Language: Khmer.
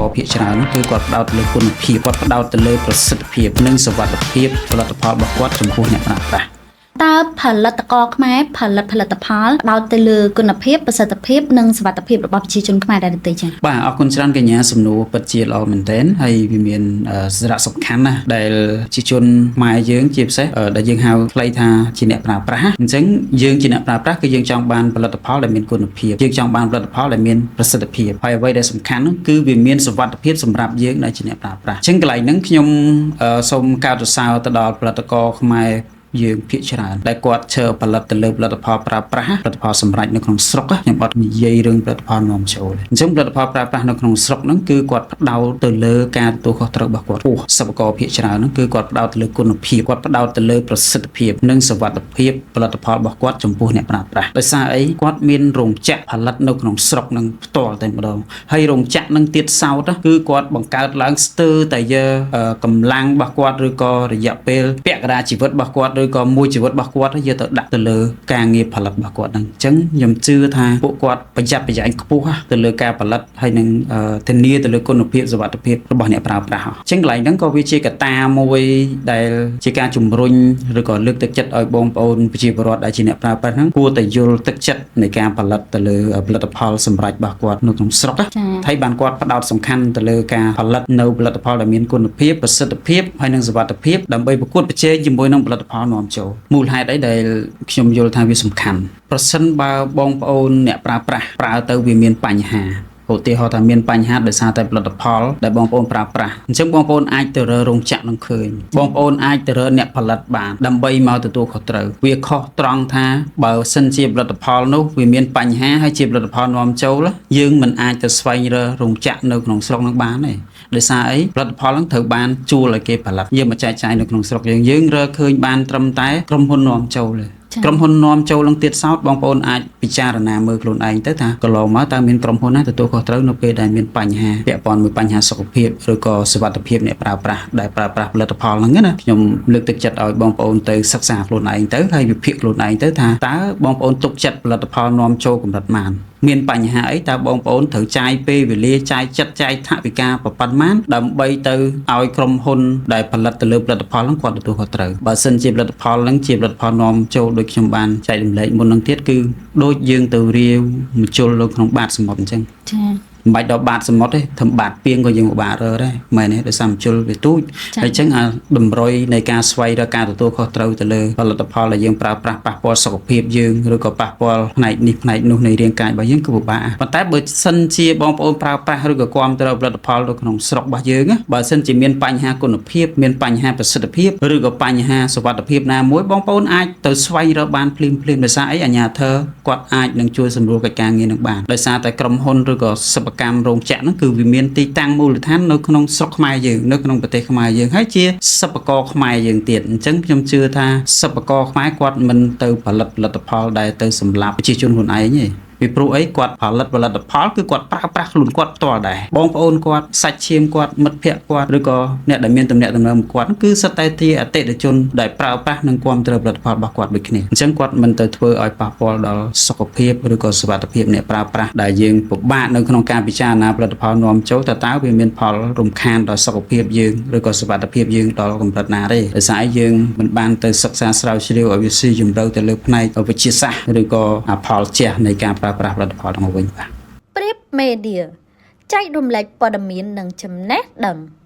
ករភាគច្រើននោះគឺគាត់ផ្ដោតលើគុណភាពគាត់ផ្ដោតទៅលើប្រសិទ្ធភាពនិងសុវត្ថិភាពផលិតផលរបស់គាត់ចំពោះអ្នកប្រើប្រាស់។ តើផលិតករខ្មែរផលិតផលិតផលផ្ដោតទៅលើគុណភាពប្រសិទ្ធភាពនិងសុវត្ថិភាពរបស់ប្រជាជនខ្មែរដែរឬទេចា៎? បាទអរគុណច្រើនកញ្ញាសំណួរពិតជាល្អមែនទែនហើយវាមានសារៈសំខាន់ណាស់ដែលប្រជាជនខ្មែរយើងជាពិសេសដែលយើងហៅខ្លីថាជាអ្នកប្រើប្រាស់ណាអញ្ចឹងយើងជាអ្នកប្រើប្រាស់គឺយើងចង់បានផលិតផលដែលមានគុណភាពយើងចង់បានផលិតផលដែលមានប្រសិទ្ធភាពហើយអ្វីដែលសំខាន់នោះគឺវាមានសុវត្ថិភាពសម្រាប់យើងដែលជាអ្នកប្រើប្រាស់អញ្ចឹងកន្លែងហ្នឹងខ្ញុំសូមកោតសរសើរទៅដល់ផលិតករខ្មែរយើងភាគច្រើនដែលគាត់ឈើផលិតទៅលើផលិតផលប្រើប្រាស់ផលិតផលសម្រេចនៅក្នុងស្រុកខ្ញុំអត់និយាយរឿងផលិតផលនាំចូលទេអញ្ចឹងផលិតផលប្រើប្រាស់នៅក្នុងស្រុកហ្នឹងគឺគាត់ផ្ដោតទៅលើការទទួលខុសត្រូវរបស់គាត់ពោះសិប្បករភាគច្រើនហ្នឹងគឺគាត់ផ្ដោតទៅលើគុណភាពគាត់ផ្ដោតទៅលើប្រសិទ្ធភាពនិងសុវត្ថិភាពផលិតផលរបស់គាត់ចំពោះអ្នកប្រើប្រាស់ដោយសារអីគាត់មានរោងចក្រផលិតនៅក្នុងស្រុកនឹងផ្ទាល់តែម្ដងហើយរោងចក្រនឹងទៀតសោតគឺគាត់បង្កើតឡើងស្ទើរតែយកកម្លាំងរបស់គាត់ឬក៏រយៈពេលពាក់កណ្ដាលជីវិតរបស់គាត់ឬក៏មួយជីវិតរបស់គាត់យកទៅដាក់ទៅលើការងារផលិតរបស់គាត់ហ្នឹងអញ្ចឹងខ្ញុំជឿថាពួកគាត់ប្រយ័ត្នប្រយែងខ្ពស់ទៅលើការផលិតហើយនឹងធានាទៅលើគុណភាពសុវត្ថិភាពរបស់អ្នកប្រើប្រាស់អញ្ចឹងកន្លែងហ្នឹងក៏វាជាកត្តាមួយដែលជាការជំរុញឬក៏លើកទឹកចិត្តឲ្យបងប្អូនប្រជាពលរដ្ឋដែលជាអ្នកប្រើប្រាស់ហ្នឹងគួរតែយល់ទឹកចិត្តនៃការផលិតទៅលើផលិតផលសម្រាប់របស់គាត់នៅក្នុងស្រុកហើយបានគាត់ផ្ដោតសំខាន់ទៅលើការផលិតនៅផលិតផលដែលមានគុណភាពប្រសិទ្ធភាពហើយនិងសុវត្ថិភាពដើម្បីប្រកួតប្រជែងជាមួយនឹងផលិតផលនាំចូលមូលហេតុអីដែលខ្ញុំយល់ថាវាសំខាន់ប្រសិនបើបងប្អូនអ្នកប្រើប្រាស់ប្រើទៅវាមានបញ្ហាឧទាហរណ៍ថាមានបញ្ហាដោយសារតែផលិតផលដែលបងប្អូនប្រើប្រាស់អញ្ចឹងបងប្អូនអាចទៅរើរោងចក្រនឹងឃើញបងប្អូនអាចទៅរើអ្នកផលិតបានដើម្បីមកទទួលខុសត្រូវវាខុសត្រង់ថាបើសិនជាផលិតផលនោះវាមានបញ្ហាហើយជាផលិតផលនាំចូលយើងមិនអាចទៅស្វែងរករោងចក្រនៅក្នុងស្រុកនឹងបានទេដោយសារអីផលិតផលហ្នឹងត្រូវបានជួលឲ្យគេផលិតយើងមកចែកចាយនៅក្នុងស្រុកយើងយើងរើឃើញបានត្រឹមតែក្រុមហ៊ុននាំចូលទេក្រុមហ៊ុននាំចូលនឹងទៀតសោតបងប្អូនអាចពិចារណាមើលខ្លួនឯងទៅថាកន្លងមកតើមានក្រុមហ៊ុនណាទទួលខុសត្រូវនៅពេលដែលមានបញ្ហាពាក់ព័ន្ធមួយបញ្ហាសុខភាពឬក៏សុវត្ថិភាពអ្នកប្រើប្រាស់ដែលប្រើប្រាស់ផលិតផលហ្នឹងណាខ្ញុំលើកទឹកចិត្តឲ្យបងប្អូនទៅសិក្សាខ្លួនឯងទៅហើយវិភាគខ្លួនឯងទៅថាតើបងប្អូនទុកចិត្តផលិតផលនាំចូលកម្រិតម៉ានមានបញ្ហាអីតើបងប្អូនត្រូវចាយពេលវេលាចាយចិត្តចាយថវិកាប៉ុន្មានដើម្បីទៅឲ្យក្រុមហ៊ុនដែលផលិតទៅលើផលិតផលហ្នឹងគាត់ទទួលខុសត្រូវបើសិនជាផលិតផលហ្នឹងជាផលិតផលនាំចូលដូចខ្ញុំបានចែករំលែកមុនហ្នឹងទៀតគឺដូចយើងទៅរាវមជុលនៅក្នុងបាតសមុទ្រអញ្ចឹង ចា៎ មិនបាច់ដល់បាតសមុទ្រទេធ្វើបាតពីងក៏យើងពិបាករកដែរមែនទេដោយសារមជុលវាទូចហើយអញ្ចឹងអាតម្រុយនៃការស្វែងរកការទទួលខុសត្រូវទៅលើផលិតផលដែលយើងប្រើប្រាស់ប៉ះពាល់សុខភាពយើងឬក៏ប៉ះពាល់ផ្នែកនេះផ្នែកនោះនៃរាងកាយរបស់យើងគឺពិបាកប៉ុន្តែបើសិនជាបងប្អូនប្រើប្រាស់ឬក៏គាំទ្រផលិតផលនៅក្នុងស្រុករបស់យើងបើសិនជាមានបញ្ហាគុណភាពមានបញ្ហាប្រសិទ្ធភាពឬក៏បញ្ហាសុវត្ថិភាពណាមួយបងប្អូនអាចទៅស្វែងរកបានភ្លាមភ្លាមដោយសារអីអាជ្ញាធរគាត់អាចនឹងជួយសម្រួលកិច្ចការងារនឹងបានដោយសារតែក្រុមហ៊ុនឬក៏សិប្បកម្មរោងចក្រហ្នឹងគឺវាមានទីតាំងមូលដ្ឋាននៅក្នុងស្រុកខ្មែរយើងនៅក្នុងប្រទេសខ្មែរយើងហើយជាសិប្បករខ្មែរយើងទៀតអញ្ចឹងខ្ញុំជឿថាសិប្បករខ្មែរគាត់មិនទៅផលិតផលិតផលដែលទៅសម្លាប់ប្រជាជនខ្លួនឯងទេពីព្រោះអីគាត់ផលិតផលិតផលគឺគាត់ប្រើប្រាស់ខ្លួនគាត់ផ្ទាល់ដែរបងប្អូនគាត់សាច់ឈាមគាត់មិត្តភ័ក្តិគាត់ឬក៏អ្នកដែលមានទំនាក់ទំនងមួយគាត់គឺសុទ្ធតែជាអតិថិជនដែលប្រើប្រាស់និងគាំទ្រផលិតផលរបស់គាត់ដូចគ្នាអញ្ចឹងគាត់មិនទៅធ្វើឲ្យប៉ះពាល់ដល់សុខភាពឬក៏សុវត្ថិភាពអ្នកប្រើប្រាស់ដែលយើងពិបាកនៅក្នុងការពិចារណាផលិតផលនាំចូលតើតើវាមានផលរំខានដល់សុខភាពយើងឬក៏សុវត្ថិភាពយើងដល់កម្រិតណាទេដោយសារយើងមិនបានទៅសិក្សាស្រាវជ្រាវឲ្យវាស៊ីជម្រៅទៅលើផ្នែកវិទ្យាសាស្ត្រឬក៏ផលជះនៃការប្រើប្រាស់ផលិតផលទាំងមកវិញបាទ ព្រៀបមេឌៀចែករំលែកព័ត៌មាននិងចំណេះដឹង។